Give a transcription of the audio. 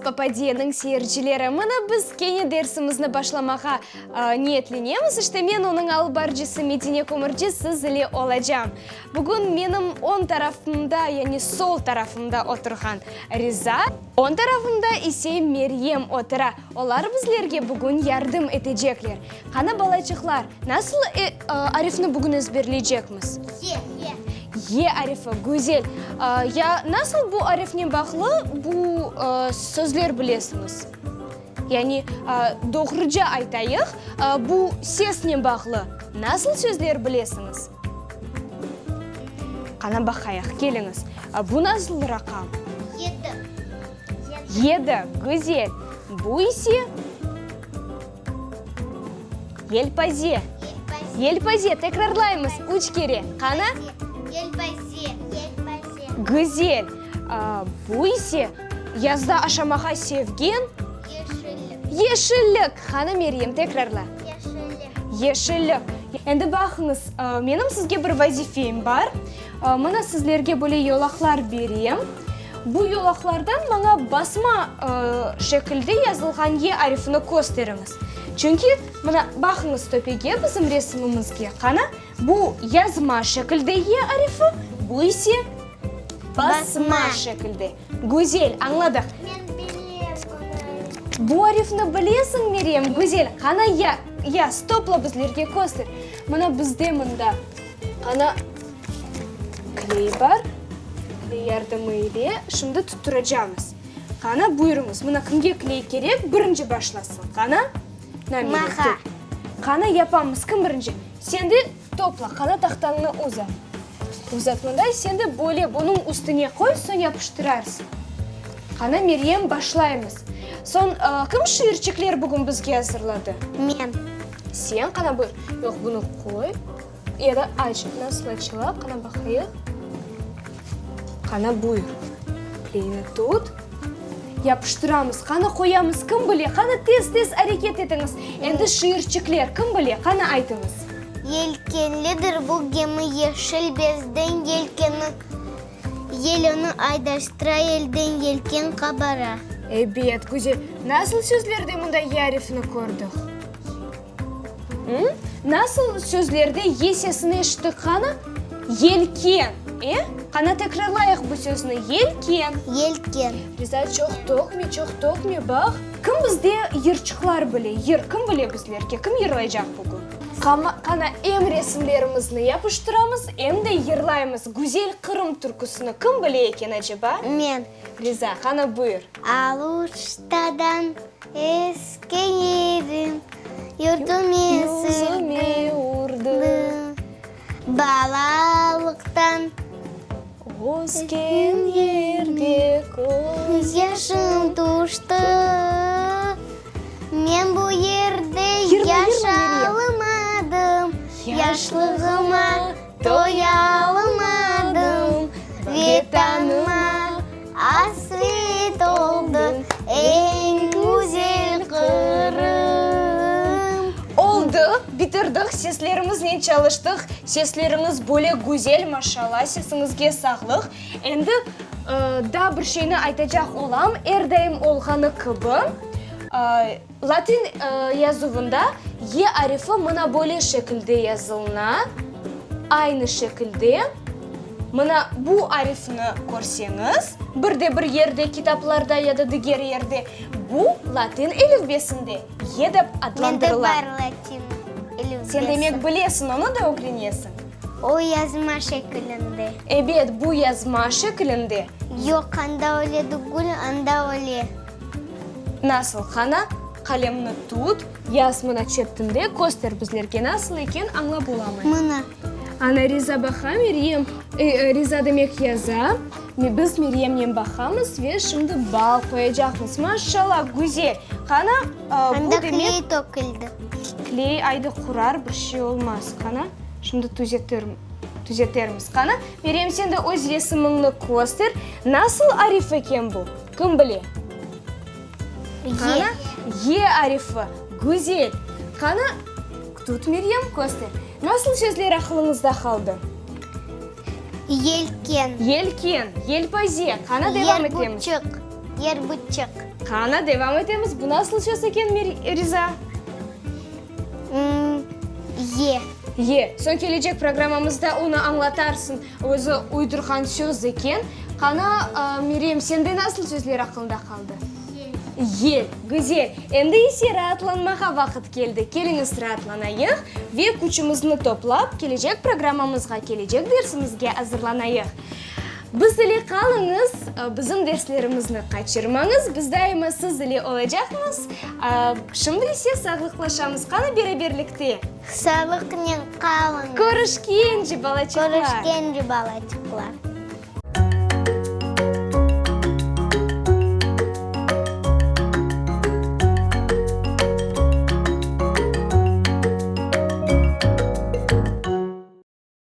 Papadiyeniñ seyircileri! Mına biz kene dersimizni başlamağa niyetlenemiz. İşte men onıñ alıp barıcısı Medine Kömürci siz ile olacağım. Bugün menim oñ tarafımda, yani sol tarafımda oturğan Riza, oñ tarafımda ise Meryem otura. Olar bizlerge bugün yardım etecekler. Qana, balaçıqlar, nasıl arifni bugün ezberleycekmiz? Ye. Ye arifi, güzel. Ya nasıl bu arifnen bağlı bu sözler bilesiñiz? Yani, doğruca aytayıq, bu sesnen bağlı nasıl sözler bilesiñiz? Qana baqayıq, keliñiz. Bu nasıl raqam? Yedi. Yedi, güzel. Bu ise? Yelpaze. Yelpaze. Tekrarlaymız üç kere. Qana? Yelpaze. Yelpaze. Güzel. Bu ise yazda aşamağa sevgen? Yeşillik. Yeşillik. Qana, Meryem, tekrarla. Yeşillik. Yeşillik. Endi baqıñız, menim sizge bir vazifem bar. Mına sizlerge böyle yolaqlar berem. Bu yolaqlardan maña basma şekilde yazılğan ye arifini kösteriñiz. Çünki, mına, baqıñız töpege, bizim resimimizge, qana, bu yazma şekilde ye arifi, bu ise basma şekilde. Güzel, añladıq. Men bilem bunı. Bu arifni bilesiñ, Meryem, güzel. Qana, ya, yaz, topla bizlerge köster. Mına bizde mında. Ana, kley bar, kley yardımı ile şimdi tutturacamız. Qana, buyurıñız, mına kimge kley kerek, birinci başlasın. Qana, Mağa. Qana, yapamız, kim birinci? Sen de topla, qana tahtañnı uzat. Uzat mınday, sen de böyle bunıñ üstüne qoy, soñ yapıştırarsıñ. Qana, Meryem, başlaymız. Soñ, kim şiirçikler bugün bizge azırladı? Men. Sen, qana, buyur. Yoq, bunı qoy. Ya da aç, nasıl açıla, qana baqayıq. Qana, buyur. Kleyni tut. Yapıştıramız. Qana, qoyamız. Kim bile? Qana, tez-tez areket etiñiz. Endi şiirçikler. Kim bile? Qana, aytıñız. Yelkenlidir bu gemi yeşil bezden yelkeni Yel onı aydaştıra yelden yelken qabara. Ebet, güzel. Nasıl sözlerde mında y arifini kördik? Nasıl sözlerde y sesini eşittik, qana? Yelken, e? Qana, tekrarlayıq bu sözni, yelken. Yelken. Riza, çoq tökme, çoq tökme, baq. Kim bizde yırçıqlar bile, yır kim bile bizlerge, kim yırlaycaq bugün? Qana, em resimlerimizni yapıştıramız, em de yırlaymız. Güzel Qırım türküsini kim bile eken aceba? Men. Riza, qana, buyur. Aluştadan Esken yerim, yurdum esirdi, Balalıqtan ösken yerge köz yaşım tüşti. Men bu yerde yaşalmadım, Yaşlığıma toyalmadım, Vetanıma asret oldım, Eñ güzel Qırım. Oldı, bitirdik, seslerimiznen çalıştıq. Sesleriñiz böyle güzel, maşallah, sesiñizge sağlıq. Endi daa bir şeyni aytacaq olam, er daim olğanı kibi, Latin yazuvında Y arifi mına böyle şekilde yazılına, aynı şekilde. Mına bu arifni körseñiz, bir de bir yerde, kitaplarda ya da diger yerde, bu latin elifbesinde Y dep adlandırıla. Mende bar latin elifbesi. Sen demek bilesiñ, onı da ögrenesiñ. O yazma şekilinde. Ebet, bu yazma şekilinde. Yoq, anda öyle tügül, anda öyle. Nasıl, qana, qalemni tut, yaz mına çetinde, köster bizlerge nasıl eken, añlap olamayım. Mına. Ana, Riza baqa, Meryem, Riza demek yaza, biz Meryemnen baqamız ve şimdi bal qoyacaqmız. Maşallah, güzel. Qana, bu Anda demek. kley töküldi. Kley aydı qurar, bir şey olmaz. Qana, şimdi tüzetermiz. Qana, Meryem, sen de öz resimiñni köster. Nasıl arif eken bu? Kim bile? Qana, Y arifi. Güzel. Qana, tut, Meryem, köster. Nasıl sözler aqılıñızda qaldı? Yelken. Yelken, yelpaze. Qana, devam etemiz. Yer buçıq. Yerbıçıq. Qana, devam etemiz. Bu nasıl söz eken, Riza? Ye. Ye. Soñ kelecek programmamızda onı añlatarsıñ. Özü uydurğan söz eken. Qana, Meryem, sende nasıl sözler aqılında qaldı? Yel. Yel. Güzel. Endi ise raatlanmağa vaqıt keldi. Keliñiz raatlanayıq ve küçümizni toplap, kelecek programmamızğa, kelecek dersimizge azırlanayıq. Biz ile qalıñız, bizim derslerimizni qaçırmañız, biz daima siz ile olacaqmız. Şimdi ise sağlıqlaşamız. Qani beraberlikte? Sağlıqnen qalıñız. Körüşkence, balaçıqlar! Körüşkence, balaçıqlar!